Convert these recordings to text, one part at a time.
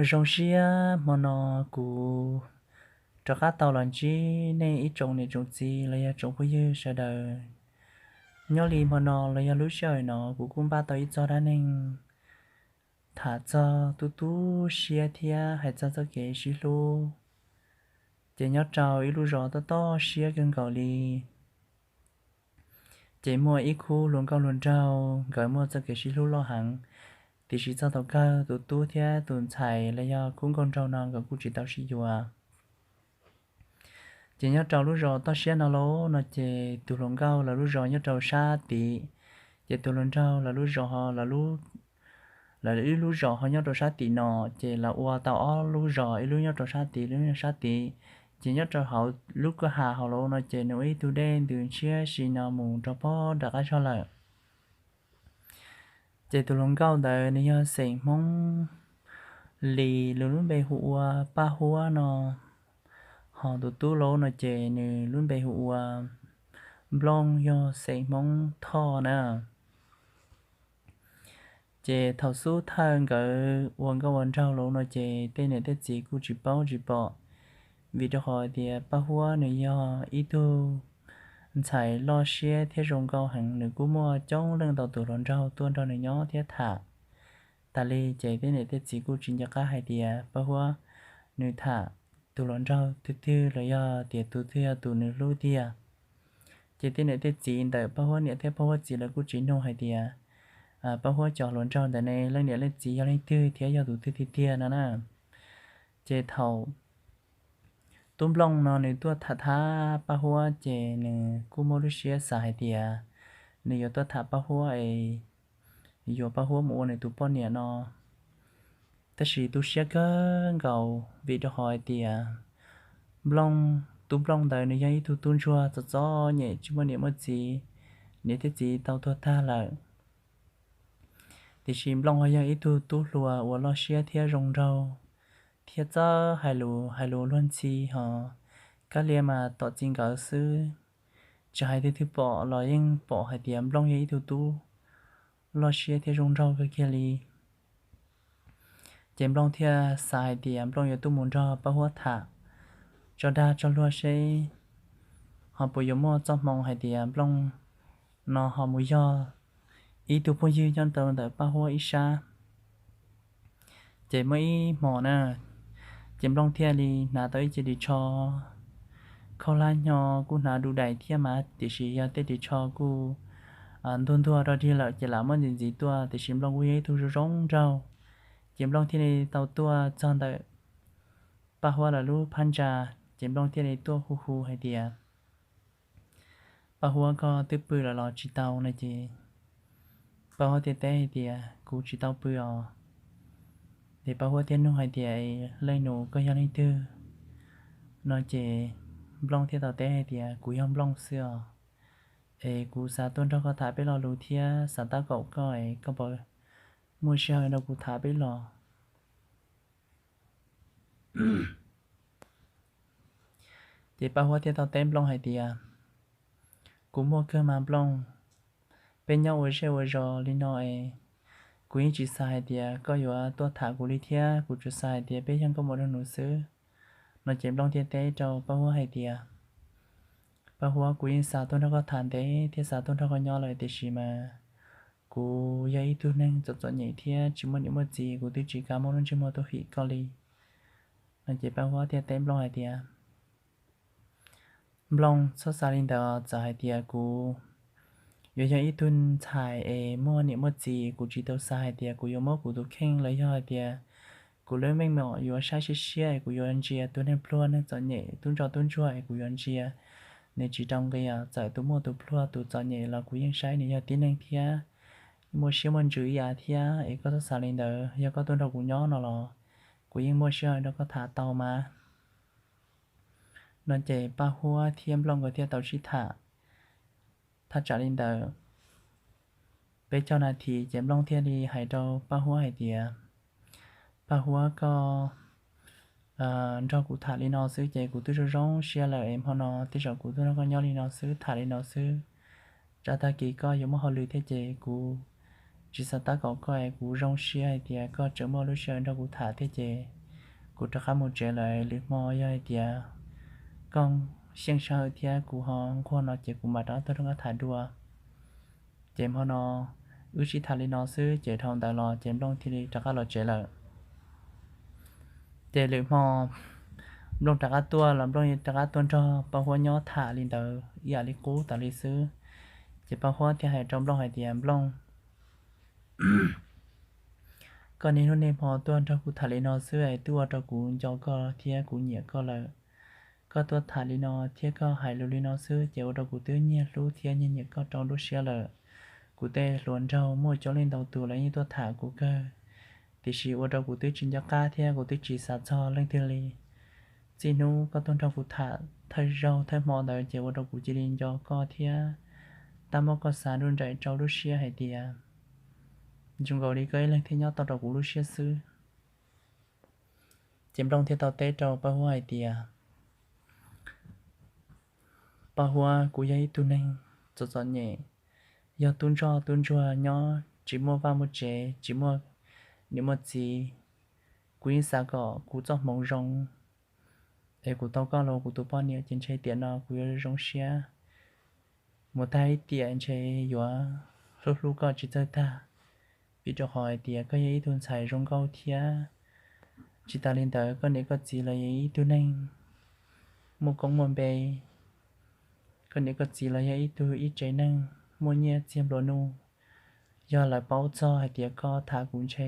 Zoo siab hmo no kuv rov qab tau los ntsib nej ib tsoom niam tsoom txiv los yog tsoom phooj ywg sawv daws. Nyob li hmo no los yog lub sij hawm no kuv kuj npaj tau ib txog dab neeg tham txog tu tu siab thiab hais txog txoj kev sib hlub. Ces nyob rau ib lub zos tob tob siab kawg nkaus li, ces muaj ib khub hluas nkauj hluas nraug nkawd muaj txoj kev sib hlub loj heev, tiam sis txog thaum kawg tus tub thiab tus ntxhais los yog khub nkauj nraug no nkawd kuj tsis tau sib yuav. Ces nyob rau lub zos toj siab no lauj no ces tus hluas nkauj lawv lub zos nyob rau sab tid, ces tus hluas nraug lawv lub zos, lawv ib lub zos ho nyob rau sab tim no, ces lawv ua tau ob lub zos, ib lub nyob rau sab tid, ib lub nyob sab tid. Ces nyob rau hauv lub kwj ha hauv lauj no ces nws ua ib tug dej ntws ntshiab si no mus rau pob nram qab zog lawm. Ces tus hluas nkauj ntawd nws yog xeem Hmoob Lis, nws lub npe hu ua Paj Huab no, ho tus tub lauj no ces nws lub npe hu ua Nplooj, yog xeem Hmoob Thoj na. Ces thaum xub thawj nkawd ua nkauj ua nraug lauj no ces tej niam tej txiv kuj tsis paub tsis pom, vim rau qhov tias Paj Huab nws yog ib tug ntxhais loj siab thiab zoo nkauj heev, nws kuj muaj coob leej ntau tus hluas nraug tuaj nrog nws nyob thiab tham. Tas li ces tej niam tej txiv kuj tsis nco qab hais tias Paj Huab nws tham tus hluas nraug twg twg los yog tias tus twg yog tus nws hlub tiag. Ces tej niam tej txiv ntawm Paj Huab niam thiab Paj Huab txiv lawv kuj tsis nug hais tias Paj Huab cov hluas nraug ntawd ne leej niam leej txiv yog leej twg thiab yog tus twg tiag tiag no na. Ces thaum tub Nplooj no nws tuaj tham thab Paj Huab ces nws kuj muaj lub siab xav hais tias nws yuav tuaj tham Paj Huab es yuav Paj Huab mus ua nws tus poj niam no. Tab sis tu siab kawg nkaus vim rau qhov hais tias Nplooj, tub Nplooj ntawd nws yog ib tug tub ntsuag txom txom nyem tsis muaj niam muaj txiv, niam thiab txiv tau tuag tag lawm. Tiam sis Nplooj ho yog ib tug tub hluas uas loj siab thiab zoo nraug, thiab txawj hais lus, hais lus luag ntxhi ho kab lia mas tom txij nkawm xwb. Tsis hais twg twg pom los yeej pom hais tias Nplooj yog ib tug tub loj siab thiab zoo nraug kawg kiag li. Ces Nplooj thiaj xav hais tias Nplooj yuav tuaj mus nrog Paj Huab tham tso dag tso luag seb ho puas yuav muaj txoj hmoo hais tias Nplooj no ho mus yog ib tug phooj ywg nyob rau ntawm Paj Huab ib sab. Ces muaj ib hmo na, ces Nplooj thiaj li hnav tau ib ce ris tsho khaub hlab nyo, kuj hnav du dais thiab mas, tiam sis yog tej ris tsho kuj ntuag ntuag rog dig lawm ces lam muab ntxiv ntxiv tuaj, tiam sis Nplooj kuj yog ib tug zoo zoo nraug. Ces Nplooj thiaj li tau tuaj txog ntawm Paj Huab lawv lub phab ntsa, ces Nplooj thiaj li tuaj hu hu hais tias, Paj Huab, koj twb pw lawm los tsis tau? No ces Paj Huab thiaj teb hais tias, Kuv tsis tau pw os. Ces Paj Huab thiaj nug hais tias, Leej nus, koj yog leej twg? No ces Nplooj thiaj tau teb hais tias, Kuv yog Nplooj xwb os, es kuv xav tuaj nrog koj tham peb lo lus thiab xav tab kaum koj es koj puas muaj sij hawm nrog kuv tham peb los? Ces Paj Huab thiaj tau teb Nplooj hais tias, Kuv muaj kawg mas Nplooj, peb nyob ua zej ua zos li no es kuv yeej tsis xav hais tias koj yuav tuaj tham kuv li thiab, kuv tsuas xav hais tias peb yog nkauj muam nraug nus xwb. No ces Nplooj thiaj teb rau Paj Huab hais tias, Paj Huab, kuv yeej xav tuaj nrog koj tham ntev thiab xav tuaj nrog koj nyob lawm, tiam sis mas kuv yog ib tug neeg txom txom nyem thiab tsis muaj niam muaj txiv, kuv twb tsis kam muaj lub ntsej muag tuaj hwm koj li. No ces Paj Huab thiaj teb Nplooj hais tias, Nplooj, txhob xav li ntawd, txawm hais tias kuv yuav yog ib tug ntxhais es muaj niam muaj txiv, kuv tsis tau xav hais tias kuv yuav muab kuv tus kheej los yog hais tias kuv lub meej mom yuav saib siab siab es kuv yuav ntsia tus neeg pluag neeg txom nyem, tub ntsoj tub ntsuag es kuv yuav ntsia nws tsis rau nqi. Txawm tus muaj tus pluag tus txom nyem los kuv yeej saib nws yog tib neeg thiab, muaj siab muaj ntsws ib yam thiab. Es koj txhob xav li ntawd, yog koj tuaj nrog kuv nyob no los kuv yeej muaj sij hawm nrog koj tham tau mas. No ces Paj Huab thiab Nplooj nkawd thiaj tau sib tham. Thaj tsam li ntawd peb caug nas this ces Nplooj thiaj li hais rau Paj Huab hais tias, Paj Huab, koj nrog kuv tham li no xwb ces kuv twb zoo zoo siab lawm es hmo no tej zaum kuv tuaj nrog koj nyob li no xwb, tham li no xwb, tsam tag kis koj yuav muaj hauj lwm thiab ces kuv tsis xav tab kaum koj es kuv zoo siab hais tias koj tseem muaj lub sij hawm nrog kuv tham thiab ces kuv rov qab mus tsev lawm. Lwm hmo yog hais tias koj xyeej sij hawm thiab kuv ho nquag no ces kuv mam rov qab tuaj rov qab tham dua. Ces hmo no wb sib tham li no xwb ces dhau ntawd los ces Nplooj thiaj li rov qab los tsev lawm. Ces lwm hmo Nplooj rov qab tuaj los Nplooj rov qab tuaj nrog Paj Huab nyob tham li ntawd ib yam li qub tas li xwb. Ces Paj Huab thiaj hais rau Nplooj hais tias, Nplooj, koj niaj hnub niaj hmo tuaj nrog kuv tham li no xwb es twb ua rau kuv nco koj thiab kuv nyiam koj lawm. Koj tuaj tham li no thiab koj hais lus li no xwb ces ua rau kuv twb nyiag hlub thiab nyiag nyiam koj rau lub siab lawm. Kuv tej hluas nraug muaj coob leej ntau tus lawv yeej tuaj tham kuv kawg, tiam sis ua rau kuv twb tsis nco qab thiab kuv twb tsis xav txog leej twg li. Txij hnub koj tuaj nrog kuv tham thawj zaug thawj hmo ntawd ces ua rau kuv cia li nco koj thiab tab muab koj xav nruj nraim rau lub siab hais tias zoo nkaus li koj ib leeg thiaj nyob tau rau kuv lub siab xwb. Ces Nplooj thiaj tau teb rau Paj Huab hais tias, Paj Huab, kuv yog ib tug neeg txom txom nyem, yog tub ntsoj tub ntsuag nyob tsis muaj vaj muaj tsev, tsis muaj niam muaj txiv. Kuv yeej xav kom kuv txoj hmoov zoo, es kuv tau koj los kuv tus poj niam ces ntshe tiam no kuv yuav zoo siab mus tag ib tiam, ntshe yuav hlub hlub koj tsis txawj tag, vim rau qhov hais tias koj yog ib tug ntxhais zoo nkauj thiab. Tsis tas li ntawd koj niam koj txiv los yog ib tug neeg muaj koob muaj npe, koj niam koj txiv los yog ib tug ib tsev neeg muaj nyiaj txiag nplua nuj. Yog lawv paub txog hais tias koj tham kuv ntshe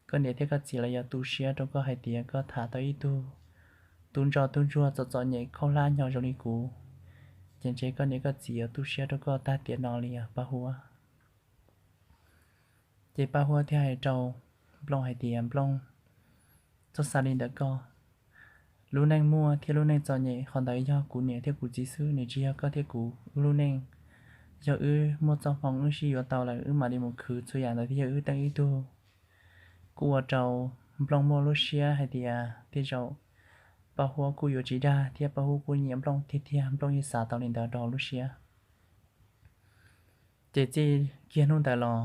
koj niam thiab koj txiv los yog tu siab rau koj hais tias koj tham tau ib tug tub ntsoj tub ntsuag txom txom nyem khaub hlab hnyo zoo li kuv, ces ntshe koj niam koj txiv yuav tu siab rau koj tag tiam no li os Paj Huab. Ces Paj Huab thiaj hais rau Nplooj hais tias, Nplooj, txhob xav li ntawd koj. Lub neej muaj thiab lub neej txom nyem qhov ntawd yog kuv niam thiab kuv txiv xwb, nws tsis yog koj thiab kuv. Wb lub neej yog wb muaj txoj hmoo wb sib yuav tau lawm wb mam li mus khwv txhua yam ntawd thiaj yog wb teej ib tug. Kuj ua rau Nplooj muaj lub siab hais tias tej zaum Paj Huab kuj yuav tsis dag thiab Paj Huab kuj nyiam Nplooj tiag tiag, Nplooj yeej xav tau li ntawd rau lub siab. Ces txij kiag hnub ntawd los,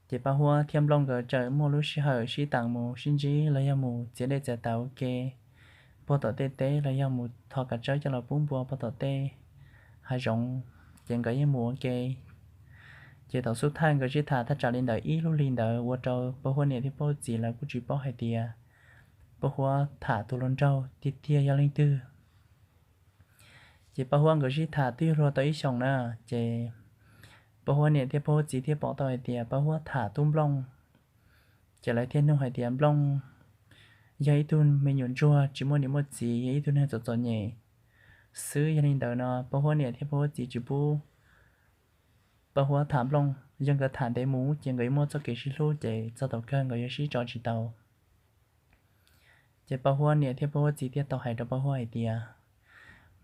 ces Paj Huab thiab Nplooj nkawd txawm muaj lub sij hawm sib teem mus sib ntsib los yog mus txiav dej txiav taws ua ke puag tom tej teb los yog mus thov kav tsawb coj los pub npua puag tom tej hav zoov, ces nkawd yeej mus ua ke. Ces thaum xub thawj nkawd sib tham thaj tsam li ntawd ib lub hli ntawd ua rau Paj Huab niam thiab Paj Huab txiv lawv kuj tsis paub hais tias Paj Huab tham tus hluas nraug tiag tiag yog leej twg. Ces Paj Huab nkawd sib tham twb yuav luag tau ib xyoos na, ces Paj Huab niam thiab Paj Huab txiv thiaj pom tau hais tias Paj Huab tham tub Nplooj. Ces lawv thiaj nug hais tias Nplooj yog ib tug me nyuam ntsuag tsis muaj niam muaj txiv, yog ib tug neeg txom txom nyem xwb. Yog li ntawd no Paj Huab niam thiab Paj Huab txiv tsis pub Paj Huab tham Nplooj, yog nkawd tham ntev mus ces nkawd yuav muaj txoj kev sib hlub ces txog thaum kawg nkawd yuav sib tso tsis tau. Ces Paj Huab niam thiab Paj Huab txiv thiaj tau hais rau Paj Huab hais tias,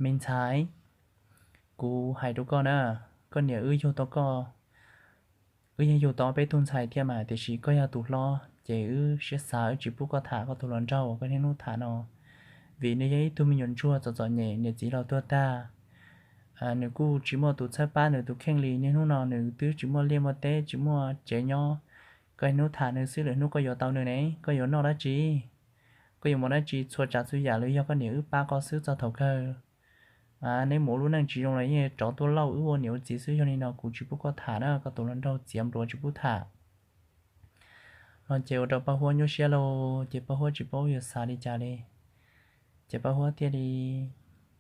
me ntxhais, kuv hais rau koj na, koj niam wb yug tau koj, wb yeej yug tau ob peb tug ntxhais thiab mas, tiam sis koj yog tus hlob ces wb siab xav wb tsis pub koj tham koj tus hluas nraug uas koj niaj hnub tham no, vim nws yog ib tug me nyuam ntsuag txom txom nyem, niam txiv los tuag tag. Nws kuj tsis muaj tus txhawb pab nws tus kheej li, niaj hnub no nws twb tsis muaj liaj muaj teb tsis muaj tsev nyob. Koj niaj hnub tham nws xwb, lwm hnub koj yuav tau nws ne koj yuav noj dab tsi? Koj yuav mus dab tsi? Txhua tsav txhua yam los yog koj niam wb pab koj xwb txog thaum kawg. Neb mus ua lub neej tsis zoo los yeej rov tuaj lauj, wb ua niam ua txiv xwb, yog li no kuv tsis pub koj tham na, koj tus hluas nraug txiav npluav tsis pub tham. No ces ua rau Paj Huab nyuaj siab lauj, ces Paj Huab tsis paub yuav xav li cas li. Ces Paj Huab thiaj li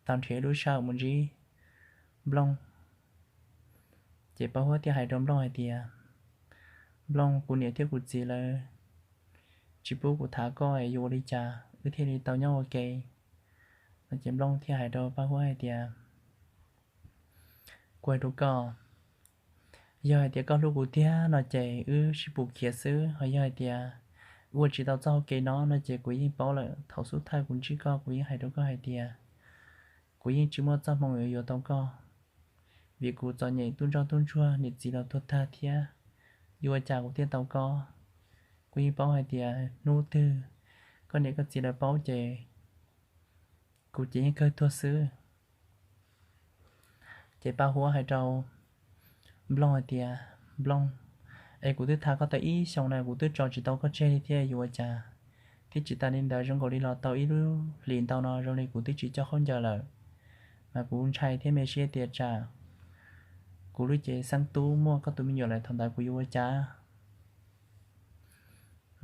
tau nrhiav ib lub sij hawm mus ntsib Nplooj. Ces Paj Huab thiaj hais rau Nplooj hais tias, Nplooj, kuv niam thiab kuv txiv lawv tsis pub kuv tham koj es yuav ua li cas wb thiaj li tau nyob ua ke? No ces Nplooj thiaj hais rau Paj Huab hais tias, kuv hais rau koj, yog hais tias koj hlub kuv tiag no ces wb sib pus khiav xwb, ho yog hais tias wb ua tsis tau txoj hau kev no no ces kuv yeej paub lawm. Thaum xub thawj kuv ntsib koj kuv yeej hais rau koj hais tias kuv yeej tsis muaj txoj hmoo yuav yuav tau koj, vim kuv txom nyem tub ntsoj tub ntsuag niam txiv los tuag tag thiab, yuav ua cas kuv thiaj tau koj. Kuv yeej paub hais tias hnub twg koj niam koj txiv lawv paub ces kuv ces yeej kawg tuag xwb. Ces Paj Huab hais rau Nplooj hais tias, Nplooj, Es kuv twb tham koj tau ib xyoos na, kuv twb tso tsis tau koj tseg li thiab yuav ua cas? Thiab tsis tas li ntawd, zoo nkaus li los tau ib lub hlis ntau no zoo li kuv twb tsis coj khaub ncaws lawm, mas kuv ntshai thiab me siab tias tsam kuv lub cev xeeb tub muaj koj tus me nyuam lawm thaum ntawd kuv yuav ua cas.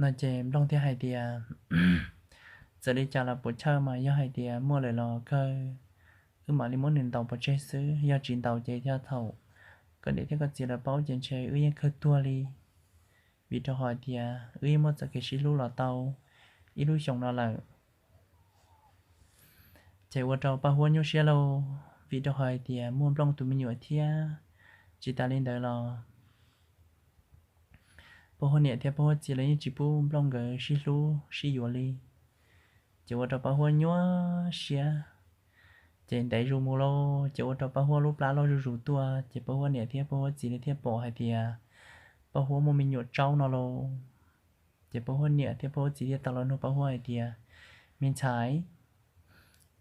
No ces Nplooj thiaj hais tias, txawm li cas los puas chawj mas yog hais tias muaj lawm los kawg wb mam li muab nws ntaus pov tseg xwb, yog tsis ntaus ces yog thaum koj niam thiab koj txiv lawv paub ces ntshe wb yeej kawg tuag li, vim rau qhov hais tias wb yeej muaj txoj kev sib hlub los tau ib lub xyoos no lawm. Ces ua rau Paj Huab nyuaj siab lauj, vim rau qhov hais tias muaj Nplooj tus me nyuam thiab. Tsis tas li ntawd los Paj Huab niam thiab Paj Huab txiv lawv yeej tsis pub Nplooj nkawd sib hlub sib yuav li. Ces ua rau Paj Huab nyuaj siab. Ces ntev zus mus lauj, ces ua rau Paj Huab lub plab loj zuj zus tuaj, ces Paj Huab niam thiab Paj Huab txiv li thiaj pom hais tias Paj Huab muaj me nyuam tsaub no lauj. Ces Paj Huab niam thiab Paj Huab txiv thiaj tau los nug Paj Huab hais tias, me ntxhais,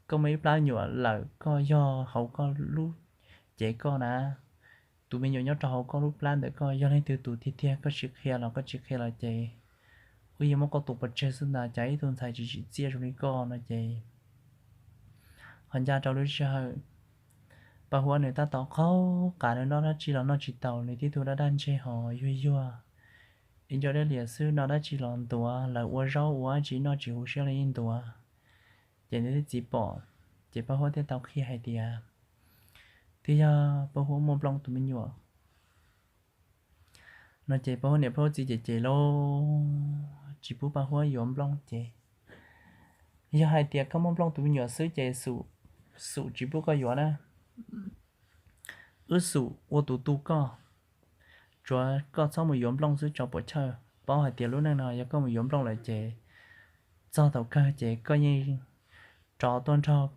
koj muaj ib plab nyuam lawm koj yog hauv koj lub cev koj na, tus me nyuam nyob rau hauv koj lub plab ntawm koj yog leej twg tus tiag tiag koj tsis qhia los koj tsis qhia los ces wb yuav muab koj tua pov tseg xwb ntag, cas ib tug ntxhais tsis tsim txiaj zoo li koj no ces ho ncaj rau lub sij hawm Paj Huab nws tab tom qaug qav, nws noj dab tsi los noj tsis taus, nws tib tug dab dab ntseg ho yuag yuag ib nco dab liam xwb, noj dab tsi los ntuav, lawv ua zaub ua dab tsi noj tsis huv siab li yeej ntuav. Ces nws thiaj txiv pom, ces Paj Huab thiaj tau qhia hais tias, twb yog Paj Huab muaj Nplooj tus me nyuam no ces Paj Huab niam Paj Huab txiv cem cem lauj, tsis pub Paj Huab yuav Nplooj ces yog hais tias koj muaj Nplooj tus me nyuam xwb ces xum tsis pub koj yuav na. Wb xum ua tus tu koj, tsuav koj txhob mus yuav Nplooj xwb tso puas chawj. Paub hais tias lub neej no yog koj mus yuav Nplooj lawm ces txog thaum kawg ces koj yeej rov tuaj nrog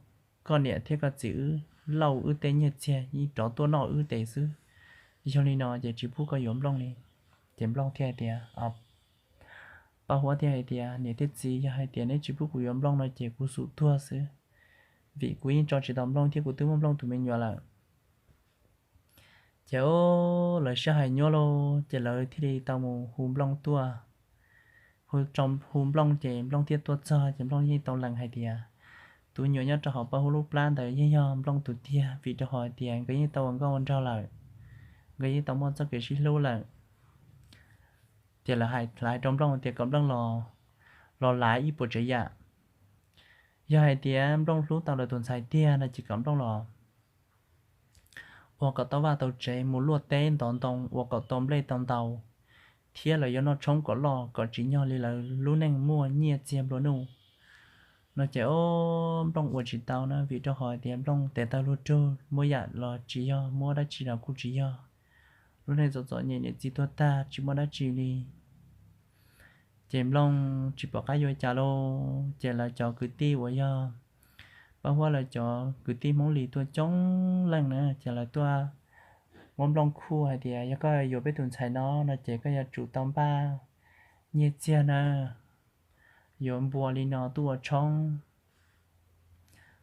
koj niam thiab koj txiv wb lauj wb tej nyiaj txiag, yeej rov tuaj noj wb tes xwb. Yog li no ces tsis pub koj yuav Nplooj li. Ces Nplooj thiaj hais tias, Paj Huab thiaj hais tias, niam thiab txiv, yog hais tias neb tsis pub kuv yuav Nplooj no ces kuv xum tuag xwb, vim kuv yeej tso tsis tau Nplooj thiab kuv twb muaj Nplooj tus me nyuam lawm. Ces lawv sib hais nyuaj lauj, ces lawv thiaj li tau mus hu Nplooj tuaj. Hu, hu Nplooj ces Nplooj thiaj tuaj txog ces Nplooj yeej tau lees hais tias tus me nyuam nyob rau hauv Paj Huab lub plab ntawd yeej yog Nplooj tus tiag, vim rau qhov hais tias nkawd yeej tau ua nkauj ua nraug lawm, nkawd yeej tau muaj txoj kev sib hlub lawm. Ces lawv hais rau Nplooj tias kom Nplooj los lav ib puas tsav yam. Yog hais tias Nplooj hlub tau lawv tus ntxhais tiag no ces kom Nplooj los ua kom tau vaj tau tsev, mus luaj teb ntov ntoo ua kom tau nplej tau ntau, thiab lawv yuav noj tshoob kom loj kom tsim nyog li lawv lub neej muaj nyiaj txiag nplua nuj. No ces Nplooj ua tsis tau na, vim rau qhov tias Nplooj tes taw luag rug, muab yam los tsis yog, muab dab tsi los kuj tsis yog. Lub neej txom txom nyem, niam txiv tuag tag tsis muaj dab tsi li. Ces Nplooj tsis pom qab yuav cas lauj, ces lawv cov kwv tij uas yog Paj Huab lawv cov kwv tij Hmoob Lis tuaj coob leej na, ces lawv tuaj muab Nplooj khuj hais tias yog koj yuav peb tus ntxhais no no ces koj yuav tsum tau npaj nyiaj txiag na, yuav npua li no tuaj ua tshoob.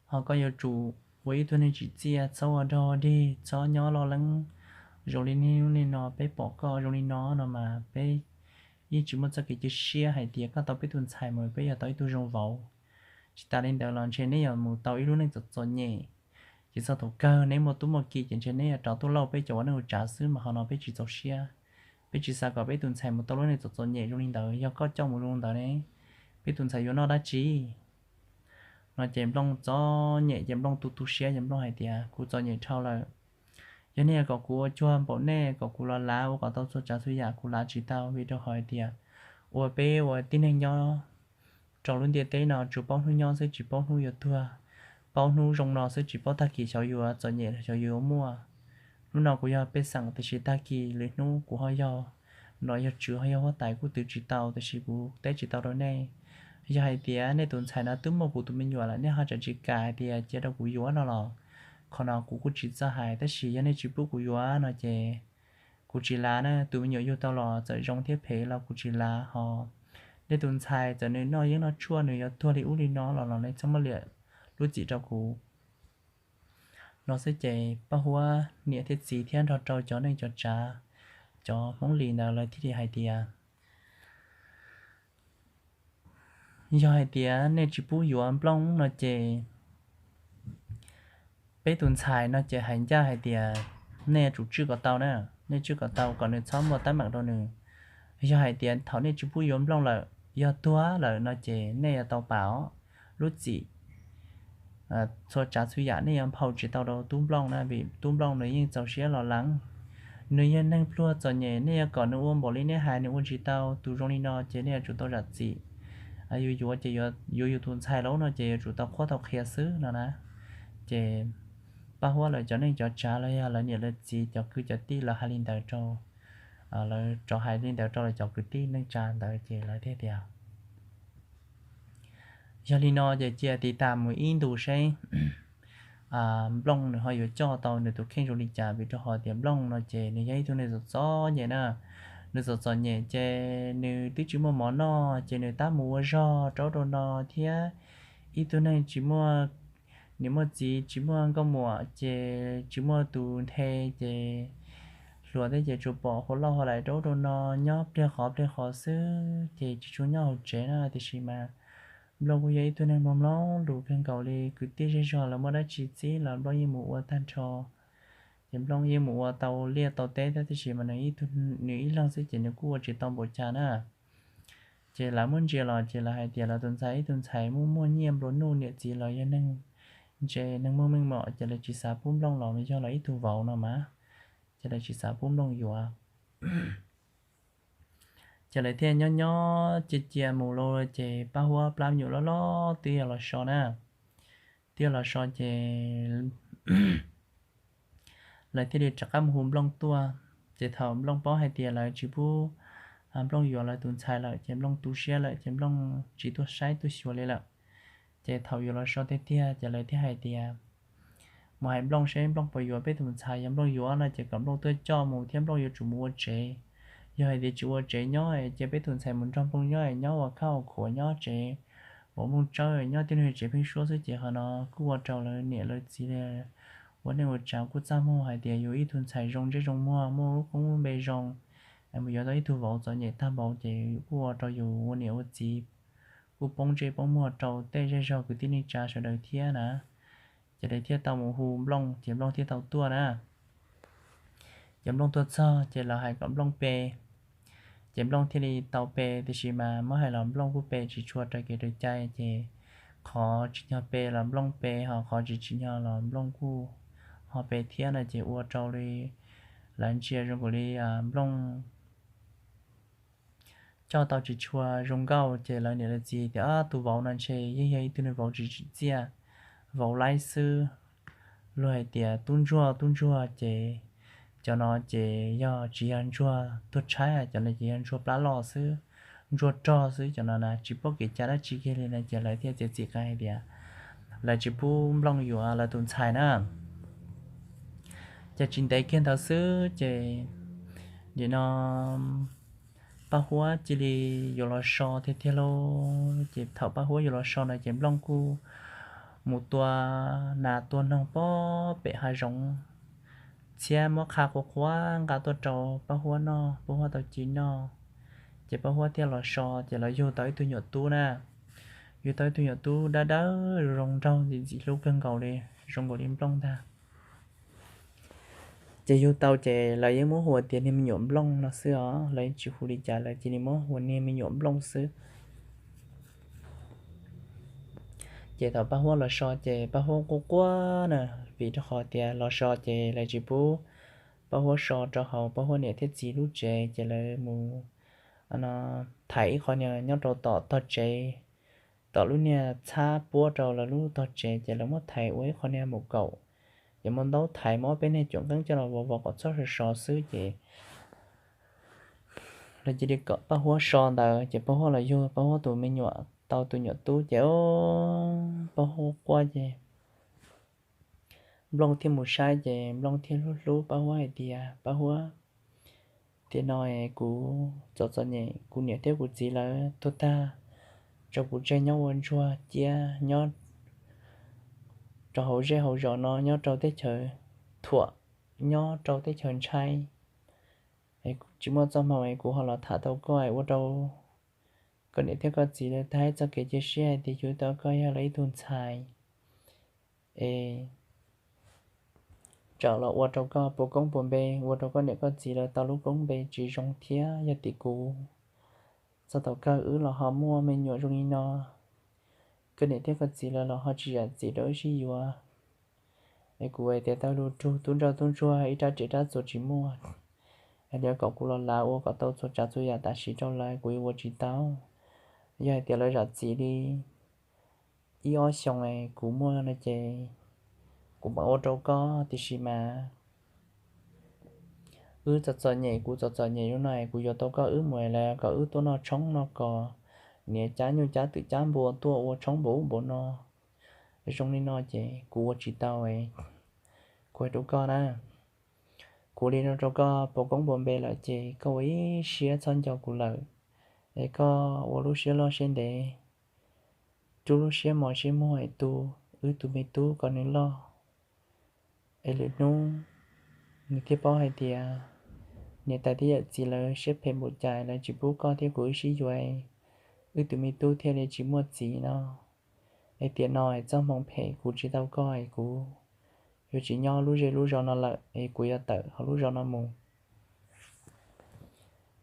Ho koj yuav tsum ua ib tug neeg tsim txiaj, txhob ua dog dig, txhob nyob loj leeb zoo li niaj hnub niaj no. Peb pom koj zoo li no no mas peb yeej tsis muaj txoj kev cia siab hais tias koj tau peb tus ntxhais mus peb yuav tau ib tug zoo vauv. Tsis tas li ntawd los ntshe neb yuav mus tau ib lub neej txom txom nyem, ces txog thaum kawg neb muaj tub muaj ki ces ntshe neb yuav rov tuaj lauj peb cov ua neej ua tsav xwb, mas qhov no peb tsis txaus siab. Peb tsis xav kom peb tus ntxhais mus tau lub neej txom txom nyem zoo li ntawd, yog koj coj mus zoo li ntawd ne, peb tus ntxhais yuav noj dab tsi? No ces Nplooj txom nyem ces Nplooj tu tu siab ces Nplooj hais tias kuv txom nyem dhau lawm. Yog nej yuav kom kuv ua cuag npaum nej kom kuv los lav ua kom tau txhua tsav txhua yam kuv lav tsis tau, vim rau qhov hais tias ua peb ua tib neeg nyob rau lub ntiaj teb no tsuas paub hnub nyob xwb tsis paub hnub yuav tuag, paub hnub zoo no xwb tsis paub tag kis xyov yuav txom nyem los xyov yuav muaj. Hnub no kuv yog pej xeem tiam sis tag kis lwm hnub kuv ho yog nom yog tswv ho yog huab tais kuj twv tsis tau tiam sis kuv teb tsis tau rau nej. Yog hais tias nej tus ntxhais no twb muaj kuv tus me nyuam lawm nej ho tseem tsis kam hais tias cia rau kuv yuav no los qhov no kuv kuj tsis txawj hais, tab sis yog nej tsis pub kuv yuav no ces kuv tsis lav na. Tus me nyuam yug tau los txawm zoo thiab phem los kuv tsis lav, ho nej tus ntxhais txawm nws noj yeeb noj tshuaj nws yuav tuag li ub li no los los nej txhob muab liam lub txim rau kuv. No xwb ces Paj Huab niam thiab txiv thiab nrog rau cov neej cov tsav cov Hmoob Lis ntawd lawv thiaj li hais tias, yog hais tias nej tsis pub yuav Nplooj no ces peb tus ntxhais no ces hais ncaj hais tias nej yuav tsum tswj kom tau na, nej tswj kom tau kom nws txhob muaj teeb meem rau nws. Yog hais tias thaum nej tsis pub yuav Nplooj lawm, yog tuag lawm no ces nej yuav tau pam os lub txim. Txhua tsav txhua yam nej yuav nphau tsis tau rau tub Nplooj na, vim tub Nplooj nws yeej txaus siab los lees. Nws yog neeg pluag txom nyem, nej yuav kom nws ua npaum li nej hais nws ua tsis tau. Tus zoo li no ces nej yuav tsum tau zam txim. Yus yuav ces yuav yus tus ntxhais lawm no ces yuav tsum tau qhuab tau qhia xwb no na. Ces Paj Huab lawv cov neej cov tsav los yog lawv niam lawv txiv cov kwv cov tij lawv hais li ntawd rau, lawv rov hais li ntawd rau lawv cov kwv tij neej tsa ntawd ces lawv thiaj tias, yog li no ces cia tiv tas mus ib ntus seb Nplooj nws ho yuav coj tau nws tus kheej zoo li cas, vim rau qhov tias Nplooj no ces nws yog ib tug neeg txom txom nyem na. Nws txom txom nyem ces nws twb tsis muaj mov noj ces nws tab mus ua zog rau ub rau no thiab. Ib tug neeg tsis muaj niam muaj txiv, tsis muaj nkauj muam ces tsis muaj tus nthe ces hluas thiab ces tsuas pom hauv loj hauv lais rau ub rau no, nyob pliag qhov pliag qhov xwb ces tsis tshua nyob hauv tsev na. Tiam sis mas Nplooj kuj yog ib tug neeg mloog mloog lus kawg nkaus li, kwv tij zej zog lawv muaj dab tsi txib los Nplooj yeej mus ua tag nrho. Ces Nplooj yeej mus ua tau liaj tau teb thiab, tiam sis mas nws ib leeg xwb ces nws kuj ua tsis tau npaum cas na. Ces lawv muab ntsia los ces lawv hais tias lawv tus ntxhais ib tug ntxhais muaj muaj nyiaj nplua nuj, niam txiv los yog neeg ntse neeg muaj meej mom, ces lawv tsis xav pub Nplooj los yog lawv ib tug vauv no mas, ces lawv tsis xav pub Nplooj yuav. Ces lawv thiaj nyob nyob cia cia mus lauj, ces Paj Huab plab me nyuam loj loj twb yog los so na. Twb yog los so ces lawv thiaj li rov qab mus hu Nplooj tuaj. Ces thaum Nplooj paub hais tias lawv tsis pub Nplooj yuav lawv tus ntxhais lawm ces Nplooj tu siab lawm ces Nplooj tsis tuaj saib tuaj xyuas li lawm. Ces thaum yuav los so tiag tiag ces lawv thiaj hais tias, mus hais Nplooj seb Nplooj puas yuav peb tus ntxhais, yog Nplooj yuav no ces kom Nplooj tuaj coj mus thiab Nplooj yuav tsum mus ua tsev. Yog hais tias tsis ua tsev nyob ces peb tus ntxhais mus nrog Nplooj nyob, nyob ua khab ua khuav nyob tsev, pom Nplooj tsawb nyob tib neeg tsev pheeb suab xwb ces qhov no kuj ua rau lawv niam lawv txiv ua neej ua tsav kuj txaj muag hais tias yus ib tug ntxhais zoo ntsej zoo muag, muaj lub koob lub npe zoo, mus yuav tau ib tug vauv txom nyem tag npaum ces kuj ua rau yus ua niam ua txiv kuj poob ntsej poob muag rau tej zej zog kwv tij neej tsa sawv daws thiab na. Ces lawv thiaj tau mus hu Nplooj ces Nplooj thiaj tau tuaj na. Ces Nplooj tuaj txog ces lawv hais kom Nplooj pe, ces Nplooj thiaj li tau pe, tiam sis mas muab hais los Nplooj kuj pe tsis tshua raws kev raws cai, ces qhov tsim nyog pe los Nplooj pe, ho qhov tsis tsim nyog los Nplooj kuj ho pe thiab no ces ua rau li lawv ntsia zoo nkaus li Nplooj coj tau tsis tshua zoo nkauj, ces lawv niam lawv txiv tias tus vauv no ntshe yeej yog ib tug niag vauv tsis tsim txiaj, vauv laib xwb, luag hais tias tub ntsuag tub ntsuag ces cov no ces yog tsis yog ntsuag tuag tshaib, cov no ces yog ntsuag plab loj xwb, ntsuag rog xwb, cov no na tsis paub kev cai dab tsi kiag li no ces lawv thiaj txiav txim qhia hais tias lawv tsis pub Nplooj yuav lawv tus ntxhais na. Ces tsis ntev kiag ntawd xwb ces nim no Paj Huab cia li yuav los so tiag tiag lauj. Ces thaum Paj Huab yuav los so no ces Nplooj kuj mus tua nas tua noog pob pem hav zoov, txhiab muab qha qhuav qhuav nqa tuaj rau Paj Huab noj, Paj Huab tau ci noj. Ces Paj Huab thiaj los so ces lawv yug tau ib tug nyuam tub na, yug tau ib tug nyuam tub dawb dawb zoo nraug ntxim ntxim hlub kawg nkaus li, zoo nkaus li Nplooj ntag. Ces yug tau ces lawv yeej muab hu tias niag me nyuam Nplooj no xwb os, lawv yeej tsis hu li cas, lawv cia li muab hu niag me nyuam Nplooj xwb. Ces thaum Paj Huab los so ces Paj Huab quaj quaj na, vim rau qhov tias los so ces lawv tsis pub Paj Huab so rau hauv Paj Huab niam thiab txiv lub tsev, ces lawv mus thaiv ib qho niag nyob rau tom tog tsev, tom lub niag txhab puab rau lawv lub tog tsev, ces lawv muab thaiv ua ib qho niag maum kaum, ces muab ntaub thaiv muab ob peb niag cuam nqeeb coj los vov vov kom txhob so so xwb ces lawv cia li kom Paj Huab so ntawd. Ces Paj Huab los yug Paj Huab tus me nyuam tau tus nyuam tub ces Paj Huab quaj ces Nplooj thiaj mus saib ces Nplooj thiaj hlub hlub Paj Huab hais tias, Paj Huab, tiam no kuv txom txom nyem, kuv niam thiab kuv txiv lawv tuag tag, tso kuv tseg nyob ua ntsuag ciab nyob rau hauv zej hauv zos no, nyob rau teb chaws thuam, nyob rau teb chaws ntshai. Tsis muaj txoj hmoo es kuv ho los tham tau koj es ua rau koj niam thiab koj txiv lawv tag ib txoj kev cia siab hais tias yus tau koj yog lawv ib tug ntxhais es tsam los ua rau koj puas koob puas npe, ua rau koj niam koj txiv lawv tau lub koob npe tsis zoo thiab. Yog tim kuv txog thaum kawg wb los ho muaj me nyuam zoo li no, koj niam thiab koj txiv lawv los ho tsis zam txim rau wb sib yuav. Es kuv hais tias tau lug rug tub ntsoj tub ntsuag ib rab riam rab txuas tsis muaj, hais tias kom kuv los lav ua kom tau txhua tsav txhua yam tam sim rau lawv, kuv yuav ua tsis tau. Yog hais tias lawv zam txim li ib ob xyoos es kuv muaj no ces kuv mam ua rau koj, tiam sis mas wb txom txom nyem, kuv txom txom nyem li no es kuv yuav tau koj wb mus lawm kom wb tuaj noj tshoob noj kos, niam cab nyuj cab twm cab npua tuaj ua tshoob npaum ub npaum no zoo li no ces kuv ua tsis tau. Kuv hais rau koj na, kuv li no rau koj puas koob puas npe lawm ces koj ua ib siab txhob nco kuv lawm, es koj ua lub siab loj siab ntev, rub lub siab mos siab muag es tu wb tus me tub kom nws loj, es lwm hnub nws thiaj paub hais tias niam tais thiab yawm txiv lawv siab phem npaum cas lawv tsis pub koj thiab kuv wb sib yuav, wb tus me tub thiaj li tsis muaj txiv no. Es tiam no es txoj hmoo phem kuv tsis tau koj es kuv yuav tsis nyob lub zej lub zos no lawm es kuv yuav tawm hauv lub zos no mus.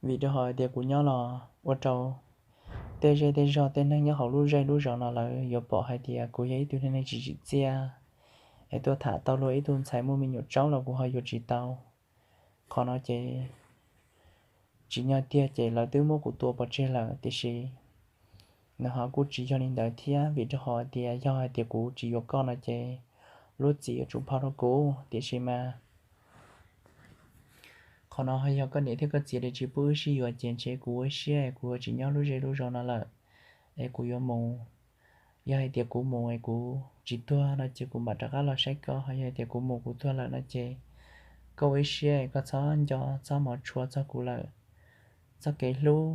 Vim rau qhov tias kuv nyob los ua rau tej zej tej zog tej neeg nyob hauv lub zej lub zos no lawv yuav pom hais tias kuv yog ib tug neeg tsis tsim txiaj, es tuaj tham tau luag ib tug ntxhais muaj me nyuam tsaub los kuv ho yuav tsis tau. Qhov no ces tsim nyog tiag ces lawv twb muab kuv tua pov tseg lawm, tiam sis nws ho kuj tsis yog li ntawd thiab, vim rau qhov tias yog hais tias kuv tsis yuav koj no ces lub txim yuav tsum phau rau kuv, tiam sis mas qhov no ho yog koj niam thiab koj txiv li tsis pub wb sib yuav ces ntshe kuv ua siab es kuv yuav tsis nyob lub zej lub zos no lawm, es kuv yuav mus. Yog hais tias kuv mus es kuv tsis tuag no ces kuv mam rov qab los saib koj, ho yog hais tias kuv mus kuv tuag lawm no ces koj ua ib siab es koj txhob nco txhob mos tshua txog kuv lawm. Txoj kev hlub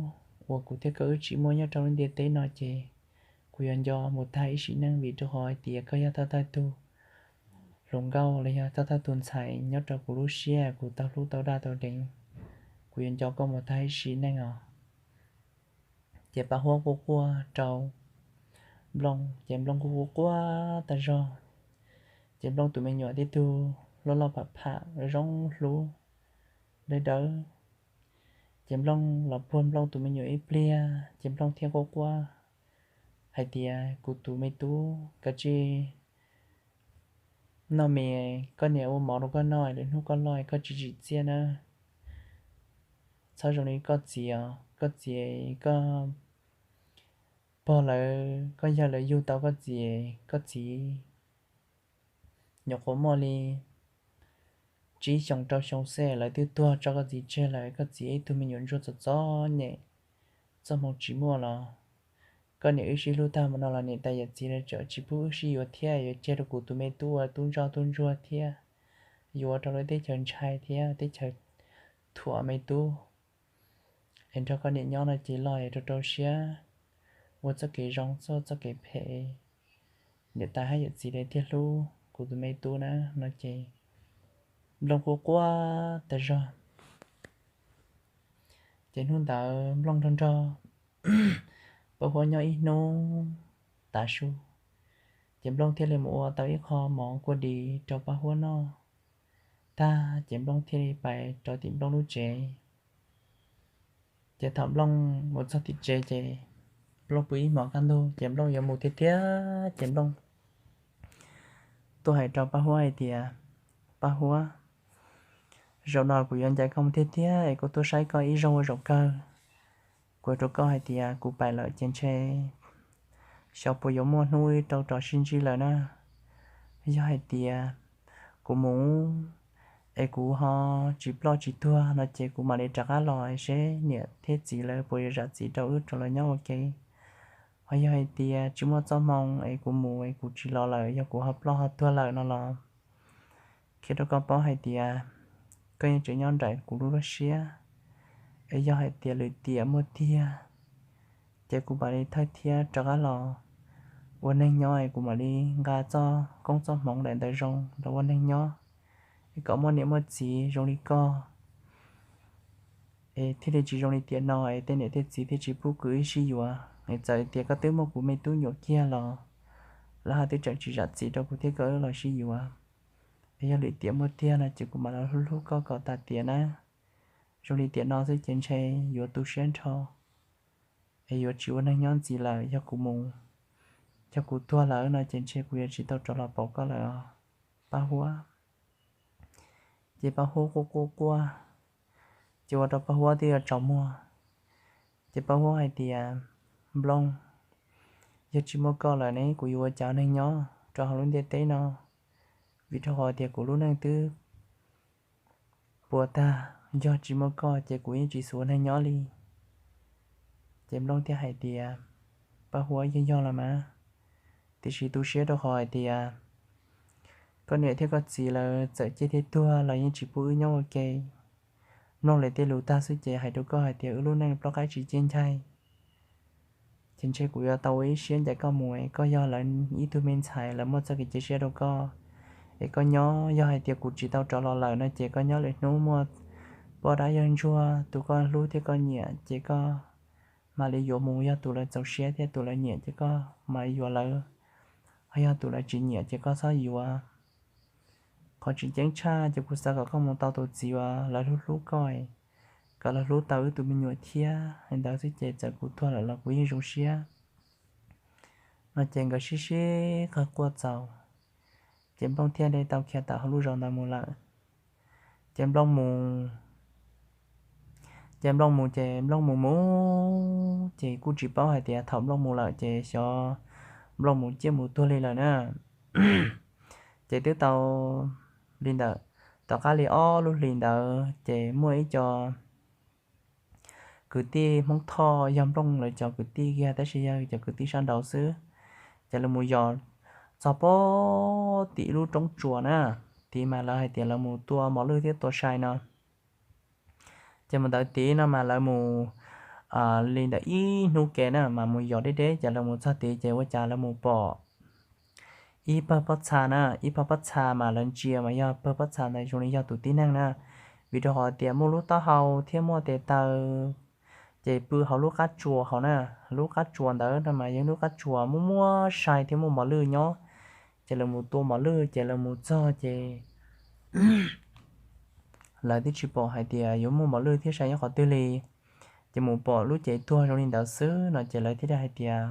uas kuv thiab koj wb tsim muaj nyob rau lub ntiaj teb no ces kuv yuav nco mus tag ib sim neej, vim rau qhov hais tias koj yog thawj thawj tug hluas nkauj los yog thawj thawj tug ntxhais nyob rau kuv lub siab kuv tau hlub tau daj tau deev, kuv yuav nco koj mus tag ib sim neej os. Ces Paj Huab quaj quaj rau Nplooj, ces Nplooj kuj quaj quaj tag zog. Ces Nplooj tus me nyuam tib tug loj loj pham pham zoo hlub dawb dawb. Ces Nplooj los puag Nplooj tus me nyuam ib pliag ces Nplooj thiaj quaj quaj hais tias, kuv tus me tub, kav tsij noj mis, koj niam ua mov rau koj noj, lwm hnub koj loj koj tsis tsim txiaj na. Txhob zoo li koj txiv os, koj txiv, koj pog lawv, koj yawg lawv yug tau koj txiv, koj txiv nyuam qhuav muaj li tsib xyoos rau xyoo xwb lawv twb tuag tso koj txiv tseg lawm, koj txiv ib tug me nyuam ntsuag txom txom nyem, txoj hmoo tsis muaj los koj niam wb sib hlub tag mus no los niam tais yawm txiv lawv tseem tsis pub wb sib yuav thiab, yuav cia rau kuv tus me tub ua tub ntsoj tub ntsuag thiab, yuav ua rau lawv teb chaws ntshai thiab teb chaws thuam me tub. Es nrog koj niam nyob no ces loj es rau rau siab, ua txoj kev zoo txhob ua txoj kev phem, niam tais hab yawm txiv lawv thiaj hlub kuv tus me tub na no ces Nplooj quaj quaj tag zog. Ces hnub ntawd Nplooj nrog nrog Paj Huab nyob ib hnub tav su, ces Nplooj thiaj li mus ua tau ib qho mov kua dis rau Paj Huab noj tag ces Nplooj thiaj li pais rau tim Nplooj lub tsev. Ces thaum Nplooj mus txog tim tsev ces Nplooj pw ib hmos kaj ntug ces Nplooj yuav mus tiag tiag ces Nplooj tuaj hais rau Paj Huab hais tias, Paj Huab, zaum no kuv yuav ncaim koj mus tiag tiag es kuv tuaj saib koj ib zaug ua zaum kawg. Kuv hais rau koj hais tias kuv pais lawm ces ntshe xyov puas yuav muaj hnub rau rov sib ntsib lawm na. Yog hais tias kuv mus es kuv ho tsis ploj tsis tuag no ces kuv mam li rov qab los seb niam thiab txiv lawv puas yuav zam txim rau wb rov los nyob ua ke. Ho yog hais tias tsis muaj txoj hmoo es kuv mus es kuv tsis los lawm, yog kuv ho ploj ho tuag lawm no los qhia rau koj paub hais tias koj yeej tseem nyob nraim kuv lub lub siab. Es yog hais tias lwm tiam muaj tiag ces kuv mam li thawj thiab rov qab los ua neeg nyob es kuv mam li nqa txoj koob txoj hmoov daim ntawd zoo los ua neeg nyob, es kom muaj niam muaj txiv zoo li koj. es thiaj li tsis zoo li tiam no es tej niam tej txiv thiaj tsis pub kuv wb sib yuav. Es txawm tias koj twb muaj kuv me tub nyuam kiag los lawv haj twb tseem tsis zam txim rau kuv thiab koj wb los sib yuav. Es yog lwm tiam muaj tiag no ces kuv mam los hlub hlub koj kom tas tiam na. Zoo li tiam no xwb ces ntshe yuav tu siab nrho, es yuav tsis ua neeg nyob ntxiv lawm. Yog kuv mus, yog kuv tuag lawm no ces ntshe kuv yuav tsis tau rov los pom koj lawm os, Paj Huab. Ces Paj Huab quaj quaj quaj, ces ua rau Paj Huab twb yuav tsaus muag. Ces Paj Huab hais tias, Nplooj, yog tsis muaj koj lawm ne kuv yuav ua cas neeg nyob rau hauv lub ntiaj teb no? Vim rau qhov tias kuv lub neej twb puas tag, yog tsis muaj koj ces kuv yeej tsis xav ua neeg nyob li. Ces Nplooj thiaj hais tias, Paj Huab, yeej yog los mas, tiam sis tu siab rau qhov hais tias koj niam thiab koj txiv lawv txawm ciaj thiab tuag los yeej tsis pub wb nyob ua ke. Mloog lawv tej lus tag xwb ces hais rau koj hais tias wb lub neej ploj qaib tsis ciaj ncaig. Ces ntshe kuv yuav tau ua ib siab ncaim koj mus es koj yog lawv ib tug me ntxhais, lawv muaj txoj kev cia siab rau koj, es koj nyob. Yog hais tias kuv tsis tau rov los lawm no ces koj nyob lwm hnub muaj poj dab yawg ntsuag tus koj hlub thiab koj nyiam ces koj mam li yuav mus, yog tus lawv txaus siab thiab tus lawv nyiam ces koj mam li yuav lawv, ho yog tus lawv tsis nyiam ces koj txhob yuav. Qhov tseem ceeb tshaj ces kuv xav kom koj mus tau tus txiv uas lawv hlub hlub koj, kom lawv hlub tau wb tus me nyuam thiab. Li ntawd xwb ces txawm kuv tuag lawm los kuv yeej zoo siab. No ces nkawd sib sib qawg quaj txaus, ces Nplooj thiaj li tau khiav tawm hauv lub zos ntawd mus lawm. Ces Nplooj mus, ces Nplooj mus ces Nplooj mus mus ces kuj tsis paub hais tias thaum Nplooj mus lawm ces xyov Nplooj mus ciaj mus tuag li lawm na. Ces twb tau li ntawd, tom qab li ob lub hlis ntawd ces muaj ib co kwv tij Hmoob Thoj, yog Nplooj lawv cov kwv tij kiag tab sis yog cov kwv tij sab nraud xwb. Ces lawv mus yos txog pem tim ib lub roob tsuas na, tid mas lawv hais tias lawv mus tua mos lwj thiab tua sai no. Ces mus ntawd tid no mas lawv mus li ntawm ib hnub ke na mas mus yos deb deb ces lawv mus txog tid ces ua cas lawv mus pom ib pawg pob txha na, ib pawg pob txha mas lawv ntsia mas yog pawg pob txha ntawd zoo li yog tus tib neeg na, vim rau qhov tias muaj lub taub hau thiab muaj tes taw, ces pw hauv lub qab tsuas hauv na. Lub qab tsuas ntawd no mas yog lub qab tsuas muaj muaj sai thiab muaj mos lwj nyob. Ces lawv mus tua mos lwj ces lawv mus txog ces lawv twb tsis pom hais tias yuav muaj mos lwj thiab sai nyob qhov twg li. Ces mus pom lub cev tuag zoo li ntawd xwb no ces lawv thiaj li hais tias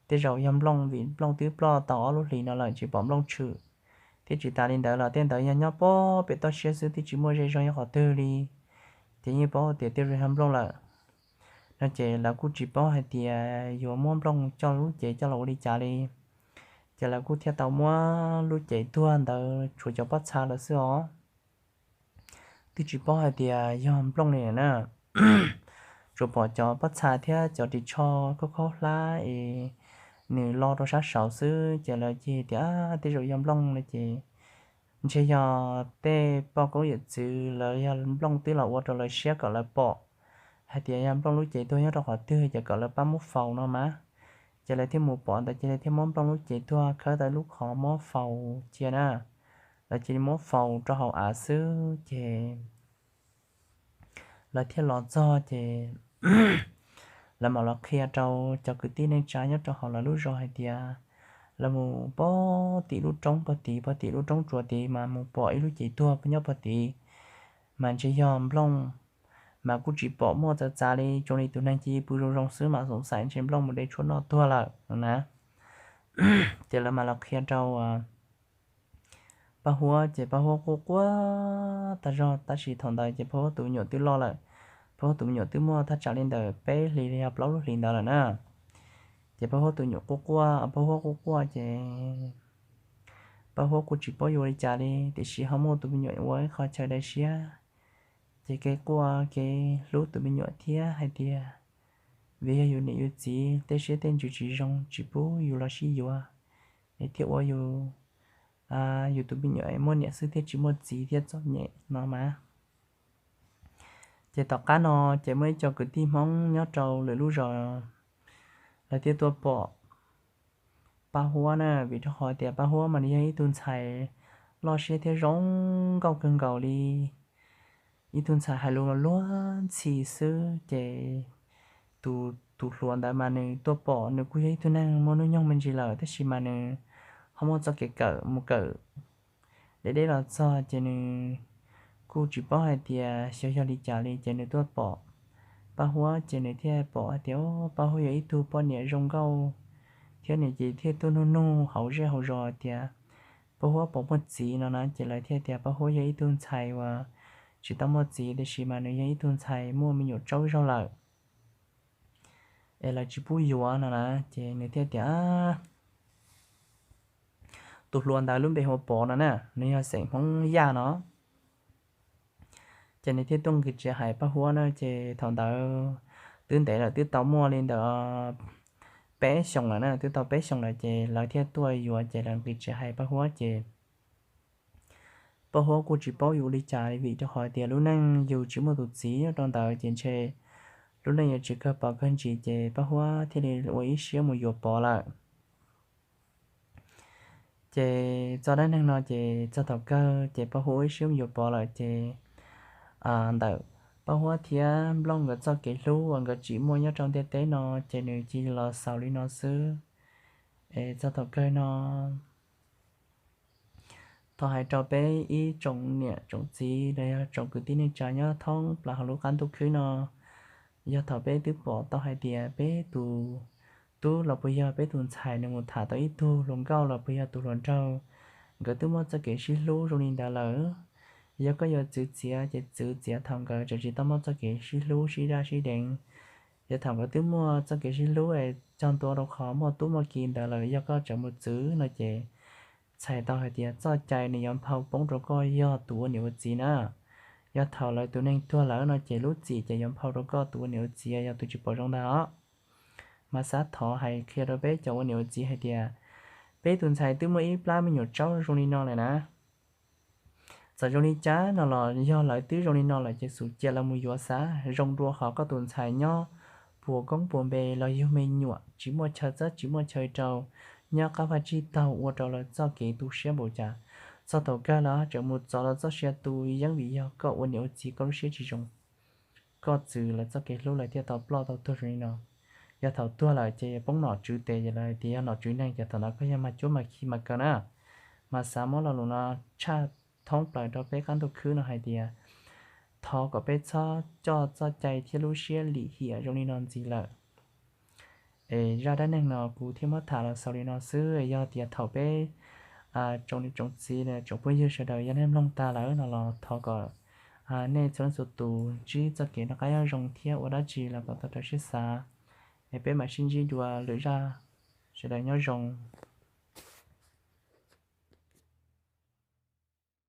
tej zaum yog Nplooj, vim Nplooj twb ploj tau ob lub hlis no lawm tsis pom Nplooj tshwm. Thiab tsis tas li ntawd los tej ntawd yog nyob pem toj siab xwb twb tsis muaj zej zog nyob qhov twg li, ces yeej paub tias tej zaum yog Nplooj lawm. No ces lawv kuj tsis paub hais tias yuav muab Nplooj coj lub cev coj los ua li cas li. Ces lawv kuj thiaj tau muab lub cev tuag ntawd tshuav cov pob txha lawm xwb os. Twb tsis paub hais tias yog Nplooj li na. Tsuas pom cov pob txha thiab cov ris tsho khaub khaub hlab es nws lo rau sab saud xwb ces lawv cia tias tej zaum yog Nplooj no ces ntshe yog tej poj koob yawm txwv los yog Nplooj twb los ua rau lawv siab kom lawv pom hais tias yog Nplooj lub cev tuag nyob rau qhov twg ces kom lawv pab muab faus no mas. Ces lawv thiaj mus pom ntawd ces lawv thiaj muab Nplooj lub cev tuag khawb tau lub qhov muab faus cia na. Lawv cia li muab faus rau hauv av xwb ces lawv thiaj los txog ces lawv mam los qhia rau cov kwv tij neej tsa nyob rau hauv lawv lub zos hais tias lawv mus pog tim lub roob pog tid, pog tim lub roob tsuas tid mas mus pom ib lub cev tuag nyob pog tid, mas ntshe yog Nplooj, mas kuj tsis pom muaj txawv txav li, zoo li tus neeg cia li pw zoo zoo xwb mas xoom xaim ntshe Nplooj mus de tshuaj noj tuag lawm no na. Ces lawv mam los qhia rau Paj Huab ces Paj Huab quaj quaj tag zog tab sis thaum ntawd ces Paj Huab tus me nyuam twb loj lawm. Paj Huab tus me nyuam twb muaj thaj tsam li ntawm peb hlis los yog plaub lub hlis ntawd lawm na. Ces Paj Huab tus me nyuam quaj quaj, Paj Huab quaj quaj ces Paj Huab kuj tsis paub yuav ua li cas li tiam sis ho muaj tus me nyuam ua ib qho chaw dai siab, ces kev quaj kev hlub tus me nyuam thiab hais tias vim yog yus niam yus txiv tej siab tej ntsws tsis zoo tsis pub yus los sib yuav, es thiaj ua yus, yus tus me nyuam muaj niam xwb thiaj tsis muaj txiv thiab txom nyem no mas. Ces tom qab no ces muaj ib co kwv tij Hmoob nyob rau lwm lub zos, lawv thiaj tuaj pom Paj Huab na, vim rau qhov tias Paj Huab mas nws yog ib tug ntxhais loj siab thiab zoo nkauj kawg nkaus li. ib tug ntxhais hais lus luag ntxhi xwb ces tus, tus hluas ntawd mas nws tuaj pom nws kuj yog ib tug neeg muaj hnub nyoog me ntsis lawm tab sis mas nws ho muaj txoj kev kawm mus kawm deb deb los txog ces nws kuj tsis paub hais tias xyov yog li cas li ces nws tuaj pom Paj Huab ces nws thiaj pom hais tias Paj Huab yog ib tug poj niam zoo nkauj thiab nws ces thiaj tuaj nug nug hauv zej hauv zos tias Paj Huab puas muaj txiv no na ces lawv thiaj tias Paj Huab yog ib tug ntxhais uas tsis tau muaj txiv tiam sis mas nws yog ib tug ntxhais muaj me nyuam tsawb zog lawm es lawv tsis pub yuav no na ces nws thiaj tias tus hluas ntawd lub npe hu ua Pov no na, nws yog xeem Hmoob Yaj no. Ces nws thiaj tuaj nqis tsev hais Paj Huab na ces thaum ntawd twb ntev lawm twb tau muaj li ntawm peb xyoos lawm na, twb tau peb xyoos lawm ces lawv thiaj tuaj yuav ces lawv nqis tsev hais Paj Huab ces Paj Huab kuj tsis paub yuav ua li cas vim rau qhov tias lub neej yus tsis muaj tus txiv nyob rau ntawd ces ntshe lub neej yuav tsis kawg pom kawg ntsis ces Paj Huab thiaj li ua ib siab mus yuav Pov lawm. Ces txoj dab neeg no ces txog thaum kawg ces Paj Huab ua ib siab mus yuav Pov lawm ces ntawm Paj Huab thiab Nplooj nkawd txoj kev hlub uas nkawd tsim muaj nyob rau ntiaj teb no ces nws cia li los xaus li no xwb. Es txog thaum kawg no thov hais rau peb ib tsoom niam tsoom txiv los yog tsoom kwv tij neej tsa nyob thoob plaws hauv lub qab ntuj khwb no, yog thaum peb twb pom tau hais tias peb tus tub los puas yog peb tus ntxhais nws mus tham tau ib tug hluas nkauj los puas yog tus hluas nraug, nkawd twb muaj txoj kev sib hlub zoo li ntawd lawm, yog koj yuav txwv txiav ces txwv txiav thaum nkawd tseem tsis tau muaj txoj kev sib hlub sib zaj sib deev. Yog thaum nkawd twb muaj txoj kev sib hlub es cog ntua rau qhov muaj tub muaj ki ntawd lawm yog koj tseem mus txwv no ces txhais tau hais tias txoj cai nws yuav nphau poob rau koj yog tus ua niam ua txiv na. Yog thaum lawv tus neeg tuag lawm no ces lub txim ces yuav nphau rau koj tus ua niam ua txiv yog tus tsis pom zoo ntag os. Mas xav thov hais qhia rau peb cov ua niam ua txiv hais tias peb tus ntxhais twb muaj ib plab me nyuam tsaub zoo li no lawm na. Txawm zoo li cas no los yog lawv twb zoo li no lawm ces xum cia lawv mus yuav xav zoo dua qhov koj tus ntxhais nyob puas koob puas npe los yug me nyuam tsis muaj chaw txawb tsis muaj chaw rau, nyob qab vaj tsib taug ua rau lawv txoj kev tu siab npaum cas. Txog thaum kawg lawv tseem mus txov lawv txoj sia tu yeeb vim yog koj ua niam ua txiv koj lub siab tsis zoo, koj txwv lawv txoj kev hlub lawv thiaj tau ploj tau tuag zoo li no. Yog thaum tuag lawm ces poob nom tswv tes ces lawv hais tias yog nom tswv neeg ces thaum ntawd koj yog mag cuab mag khi mag kaw na. Mas xav muab lo lus no tshaj thoob plaws rau peb qab ntuj khwb no hais tias thov kom peb txhob coj txoj cai thiab lub siab lim hiam zoo li no ntxiv lawm. Es zaj dab neeg no kuv thiaj muab tham los xaus li no xwb. Yog tias thaum peb tsoom niam tsoom txiv tsoom phooj ywg sawv daws yog nej mloog tag lawm no los thov kom nej txhua leej txhua tus ntsib txoj kev noj qab nyob zoo thiab ua dab tsi los kom tau rau siab xav. Es peb mam sib ntsib dua lwm zaj, sawv daws nyob zoo.